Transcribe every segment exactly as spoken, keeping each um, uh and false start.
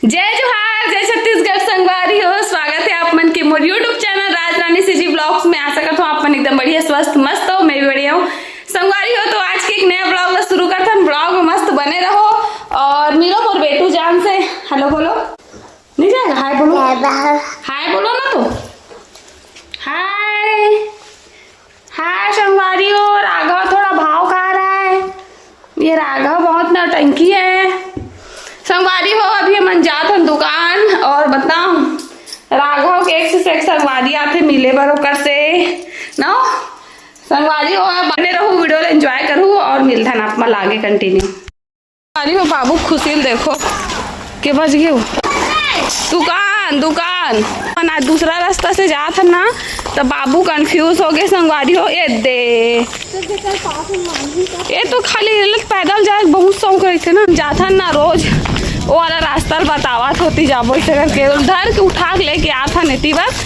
जय जोहार, जय छत्तीसगढ़ संगवारी हो। स्वागत है आप मन के मोर YouTube चैनल राजरानी सीजी ब्लॉग्स में। आशा करत हूँ आप मन एकदम बढ़िया, स्वस्थ, मस्त हो। मैं भी बढ़िया हूँ संगवारी हो। तो आज के एक नया ब्लॉग ला शुरू करथन। ब्लॉग में मस्त बने रहो और मिलो मोर बेटू जान से। हेलो बोलो, नहीं जाएगा? हाय बोलो, हाय बोलो ना तो। हाय, हाय संगवारी हो। राघव थोड़ा भाव खा रहा है। ये राघव बहुत नौटंकी है संगवारी हो। अभी हमन जात हन दुकान और बताओ, राघव के एक से एक संगवारी आथे मिले बर ओकर से, ना संगवारी हो। बने रहू, वीडियो ला एंजॉय करू और मिलथन आप मन आगे कंटिन्यू। अरे वो बाबू खुशी ल देखो के बज गयो। दुकान, दुकान। अपन आज दूसरा रास्ता से जात हन ना, त बाबू कंफ्यूज हो गए संगवारी हो। ए दे, ये तो खाली पैदल जाए बहुत शौक रहिथे ना, जात हन ना रोज, वो वाला रास्ता ल बतावत होती जाबो, इसे करके धर के उठा के लेके आत हन एती बस।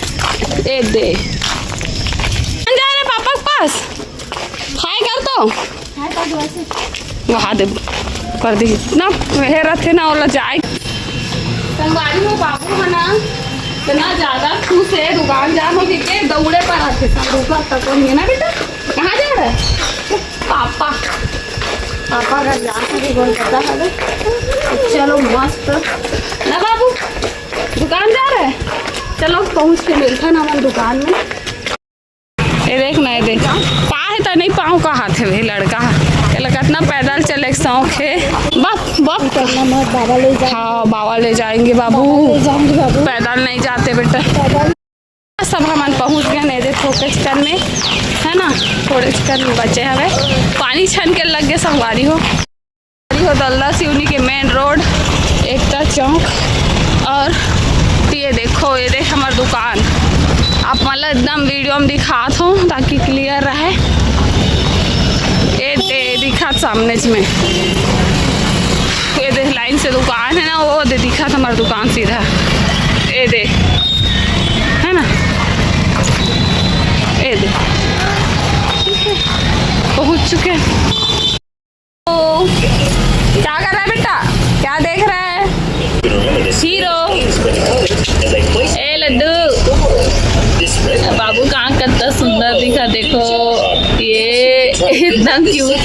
ए दे, जा रहे पापा के पास। हाय कर तो। हाय कर दो ऐसे। वहा दे, कर दी ना। वह रहते ना, ओला जाए। संगवारी हो, बाबू है ना, इतना ज्यादा खुश है, दुकान जान हो के दौड़े पर आते सब ऊपर तक। ये ना बेटा, कहाँ जा रहा है? पापा, पापा घर जा सके, कौन पता है। चलो मस्त ना बाबू, दुकान जा रहा है। चलो पहुँच के मिलता ना हमन दुकान में। ये देख ना, ये देख, पाँव है तो नहीं, पाँव का हाथ है भाई लड़का। ये लगा इतना पैदल चले के शौक है। बाप, बाप। करना मत, बाबा ले जा। हाँ, बाबा ले जाएंगे बाबू। बाबा ले जाएंगे बाबू। पैदल नहीं जाते बेटा। पैदल। सब हमन पहुँच गए नहीं, देखो किचन में, है ना, थोड़े चिकन में बचे हवे। पानी छन के लग गए संगवारी हो। हो दल्ला सिवनी के मेन रोड, एकता चौक। और ये देखो, ये देख हमार दुकान, आप मन ला एकदम वीडियो में दिखात हूँ ताकि क्लियर रहे। ये दे दिखात सामने में, ये दे लाइन से दुकान है ना, वो दे दिखात हमार दुकान सीधा, ये दे, है ना, ये दे, ठीक है, पहुँच चुके हैं। क्या कर रहा है बेटा? क्या देख रहा है? हीरो। ए लड्डू, बाबू कहाँ कितना सुंदर दिखा, देखो, ये एकदम क्यूट।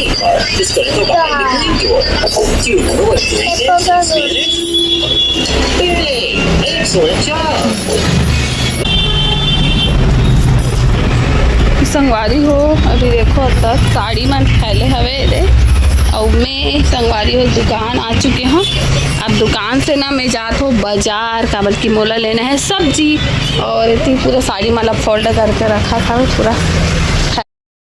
संगवारी हो, अभी देखो, तक साड़ी मन फैले हवे रे। अउ मैं संगवारी हो दुकान आ चुके हूँ। अब दुकान से ना मैं जात हूँ बाजार, काबर कि मोला लेना है सब्जी। और इतनी पूरा साड़ी मन ला fold करके रखा था पूरा।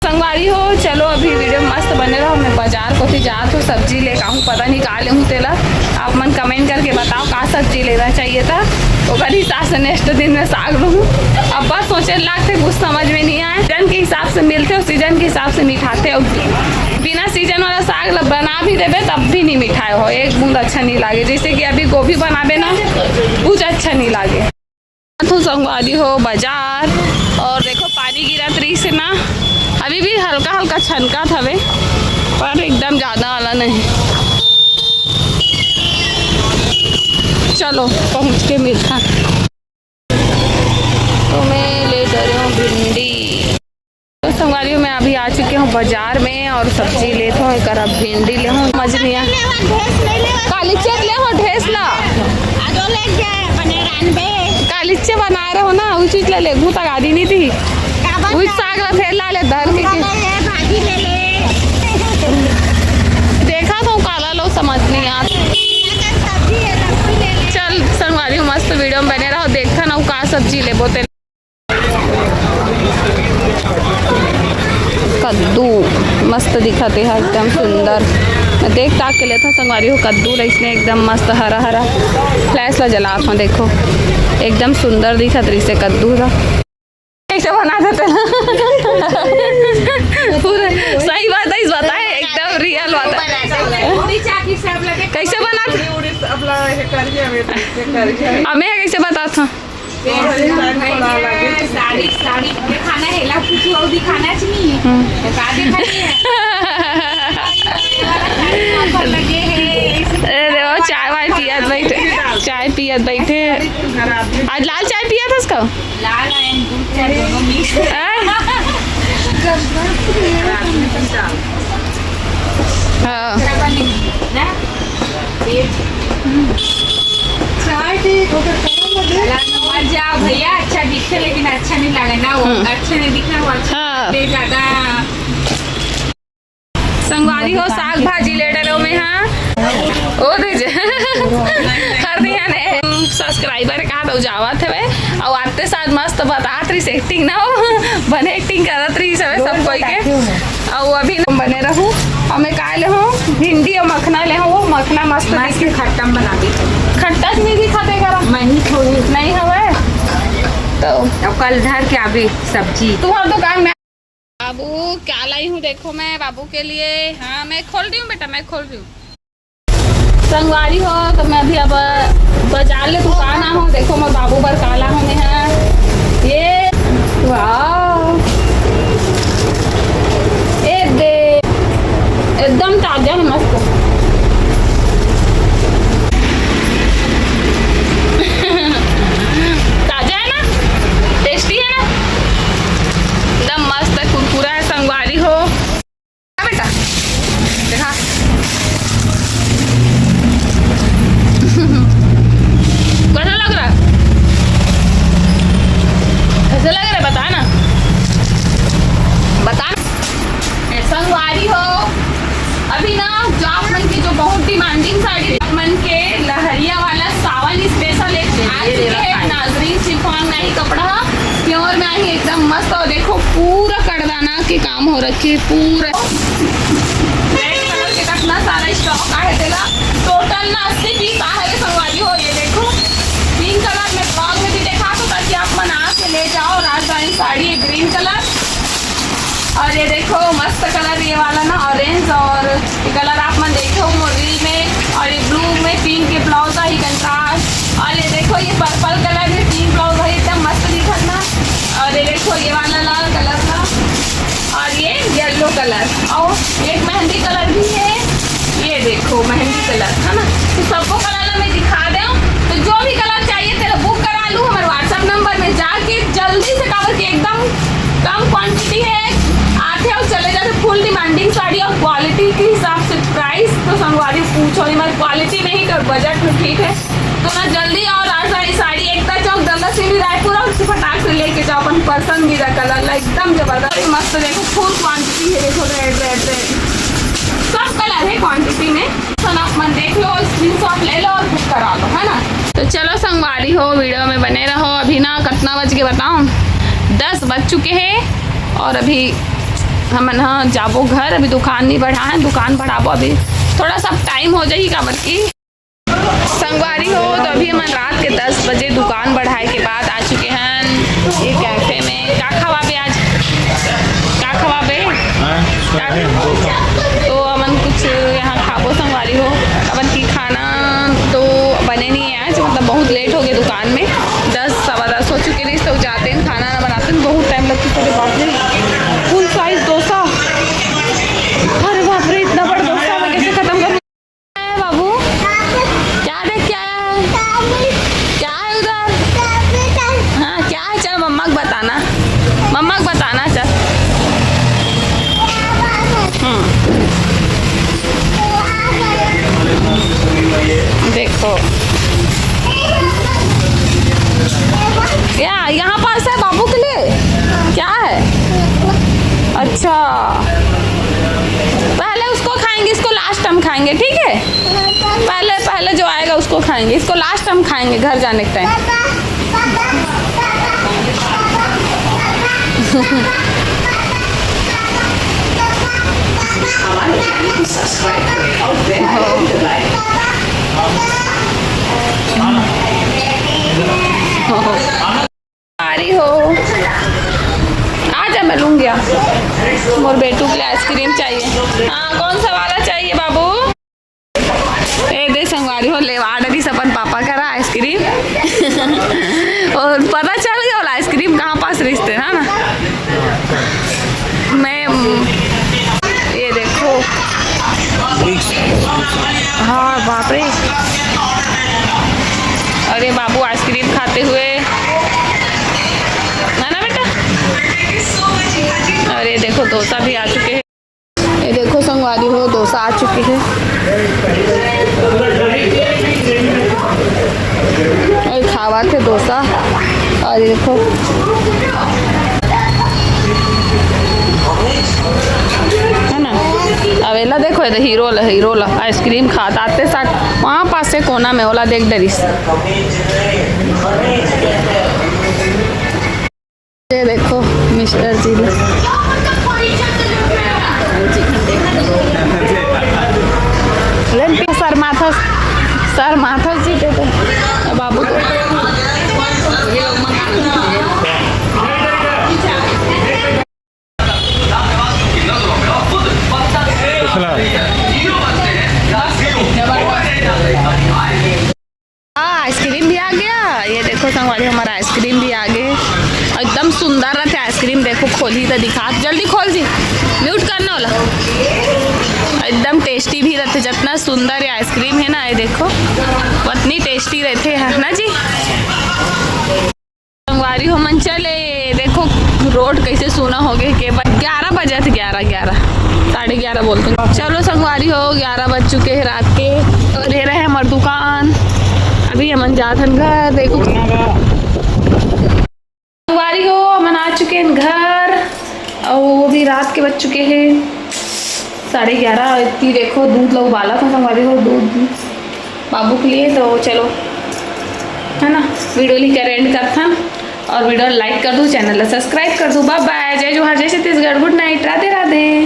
संगवारी हो, चलो अभी वीडियो मस्त बने रहो। मैं बाजार कोती जात हूँ, सब्जी ले कहूँ, पता नहीं का लेहूँ तेला। आप मन कमेंट करके बताओ का सब्जी लेना चाहिए था, ओकर हिसाब से नेक्स्ट दिन में साग लूँ। अब बस सोचे लागते, कुछ समझ में नहीं आए। सीजन के हिसाब से मिलते हो, सीजन के हिसाब से मिठाते हो। बिना सीजन वाला साग ला बना भी देबे तब भी नहीं मिठाए हो, एक बूंद अच्छा नहीं लागे। जैसे कि अभी गोभी बनाबे ना, कुछ अच्छा नहीं लागे। तो संगवारी हो बाजार, और देखो पानी गिरत रही से ना, अभी भी हल्का हल्का छनकत हवे, पर एकदम ज्यादा वाला नहीं। चलो पहुँच के मिलता। तो मैं ले जा रही हूँ भिंडी। तो संगवारी हो, मैं अभी आ चुके हूँ बाजार में और सब्जी लेत हूँ, एक अरब भिंडी ले हूँ, समझ नहीं आ। काली चेक ले हो ढेस ला। आजो ले जाए, बने रानबे। काली चे बना रहे हो ना, उचित ले ले, भूत आदि नहीं थी। उचित साग ला फेर ला ले, धर के। भाजी ले ले। देखा तो काला लो, समझ नहीं आ। चल संगवारी हो, मस्त वीडियो में बने रहो, देखा ना का सब्जी लेबो ते। कद्दू मस्त दिखत हे, एकदम सुंदर। मैं देख ताक के लेथव संगवारी हो, कद्दू ल इसने एकदम मस्त हरा हरा फ्लैश ला जलात हव। देखो एकदम सुंदर दिखत रहिसे कद्दू ला। कैसे बना देते हैं? पूरा सही बात है, इस बात है, एकदम रियल बात है। कैसे बनाते? अब मैं कैसे बताता हूँ? साड़ी, साड़ी दिखाना है, ला कुछ और दिखाना चाहिए। हम्म। तो का दिखाइए? साड़ी वाला साड़ी offer लगे है। अरे वो चाय वाय पियत बैठे, चाय पियत बैठे। आज लाल चाय पिया था उसका? लाल and दूध का दोनों mix। हाँ? हाँ। ना? चाय ठीक होकर करो मुझे। मजा भैया, अच्छा दिखे लेकिन अच्छा नहीं लगा ना वो। हम्म। अच्छे नहीं दिखना वो अच्छा हाँ। ले ज्यादा। संगवारी हो, साग भाजी ले डरो में, हाँ। ओ दे जे। हर दिया ने subscriber कहा तो जावत हवे। और आते साथ मस्त बतात रही, acting ना हो, बने acting करत रही सब, सब कोई के। और अभी ना बने रहू, हमें का ले हो, भिंडी और मखना ले हो, वो मखना मस्त मस्त दिखी। खट्टा में बना दी। खट्टा में भी खाते करा। मैं ही थोड़ी। नहीं हवे। तो अब कल धर के अभी सब्जी। तुम्हार दुकान में। बाबू, क्या लाई हूँ देखो मैं बाबू के लिए। हाँ, मैं खोल रही हूँ बेटा, मैं खोल रही हूँ। संगवारी हो, तो मैं अभी अब बाजार ले दुकान आ हूँ। देखो मैं बाबू बर काला हूँ मैं, हाँ। ये, वाह, ए दे, एकदम ताजा है, मस्त। ताजा है ना, tasty है ना, एकदम मस्त है, कुरकुरा है संगवारी हो। हाँ बेटा, देखा। कैसा लग रहा है? कैसा लग रहा है? बता ना, बता। संगवारी हो, अभी ना जो आप मन के जो बहुत demanding साड़ी, आप मन के लहरिया वाला सावन special एक आ चुके हैं, नाजरीन शिफॉन में ही कपड़ा, pure में ही एकदम मस्त। और देखो पूरा कड़दाना के काम हो रखे पूरा। Red colour के कितना सारा stock आहे तेला। Total ना अस्सी piece आहे रे संगवारी हो। ये देखो pink colour में vlog में भी देखा तो ताकि आप मन आ के ले जाओ राजधानी साड़ी green colour। और ये देखो मस्त colour ये वाला ना orange और ये colour आप मन देखे हो मोर reel में। और ये blue में pink के blouse ही contrast। और ये देखो ये purple colour में pink blouse है एकदम मस्त दिखत ना। और ये देखो ये वाला लाल colour ना। और ये yellow colour और एक मेहंदी colour भी है। ये देखो मेहंदी colour है ना। तो सबको colour ला मैं दिखा दे। तो जो भी colour चाहिए तेरा book करा लू हमारे WhatsApp number में जाके जल्दी से, काबर कि एकदम कम quantity है। आते और चले जाते, full demanding साड़ी और quality के हिसाब से price तो संगवारी पूछो नहीं, हमारी quality नहीं कर budget में ठीक है। तो ना जल्दी आओ राजधानी साड़ी एकता चौक दल्ला सिवनी रायपुर और उससे फटाक से लेके जाओ अपन पसंदीदा colour ला, एकदम जबरदस्त मस्त। देखो full quantity है, देखो red red red सब colour है quantity में। तो ना अपन देख लो, screenshot ले लो और book करा लो, है ना। तो चलो संगवारी हो, video में बने रहो। अभी ना कितना बज के बताओ, दस बज चुके हैं और अभी हमन ह जाबो घर। अभी दुकान नहीं बढ़ा है, दुकान बढ़ाबो अभी थोड़ा सा time हो जाही काबर की संगवारी हो, तो अभी हमन रात के दस बजे दुकान बढ़ाए के बाद आ चुके हैं ये cafe में। का खवाबे आज? का खवाबे? हाँ, का? तो हमन कुछ यहाँ खाबो संगवारी हो, काबर कि खाना तो बने नहीं है आज, मतलब बहुत late हो गए दुकान में, दस सवा दस हो चुके रहिस, तो जाते हैं खाना ना बनाते हैं, बहुत time लगता है। बाप रे, full size डोसा, अरे बाप रे, इतना बड़ा डोसा मैं कैसे खत्म करूँ? है बाबू, क्या देख के आया है? क्या है उधर? हाँ, क्या है? चल मम्मा को बताना, मम्मा को बताना चल। हम्म। देखो, या यहाँ पास है बाबू के लिए, क्या है? अच्छा, पहले उसको खाएंगे, इसको last time खाएंगे, ठीक है? पहले, पहले जो आएगा उसको खाएंगे, इसको last time खाएंगे घर जाने के time। हमारे channel को subscribe करें और bell icon दबाएं। आ रही हो, आ जा, मैं लूंगी। मोर बेटू के लिए ice cream चाहिए। हाँ, कौन सा वाला चाहिए बाबू? ए दे संगवारी हो, लेवा डरिस अपन पापा करा ice cream। और डोसा भी आ चुके हैं। ये देखो संगवारी हो, डोसा आ चुकी है। और खावा थे डोसा। और ये देखो, है ना, अब एला देखो, ये हीरो ला, हीरो ला आइसक्रीम खात आते साथ वहाँ पास से कोना में ओला देख डरिस। ये देखो मिस्टर जी ने। लेन पी सर माथा, सर माथा जी के तो बाबू तो। हाँ, आइसक्रीम भी आ गया। ये देखो संगवारी, हमारा आइसक्रीम भी आ गए। एकदम सुंदर रहते आइसक्रीम। देखो, खोली तो दिखा, जल्दी खोल जी, म्यूट करना वाला। एकदम टेस्टी भी रहते। जितना सुंदर ये आइसक्रीम है ना, ये देखो, उतनी टेस्टी रहते हैं ना जी। संगवारी हो मन चले, देखो रोड कैसे सूना हो गए के बा-, ग्यारह बजे थे, ग्यारह, ग्यारह, साढ़े ग्यारह बोलते हैं। चलो संगवारी हो, ग्यारह बज चुके हैं रात के। और ये रहे हमार दुकान। अभी हमन जात हन घर। देखो संगवारी हो, हमन आ चुके हैं घर। और वो भी रात के बज चुके हैं साढ़े ग्यारह। इतनी देखो दूध ला उबाला था संगवारी हो, दूध बाबू के लिए। तो चलो, है ना, वीडियो ली कर एंड करथन। और वीडियो लाइक कर दू, चैनल ला सब्सक्राइब कर दू। बाय बाय, जय जोहार, जय छत्तीसगढ़, गुड नाइट, राधे राधे।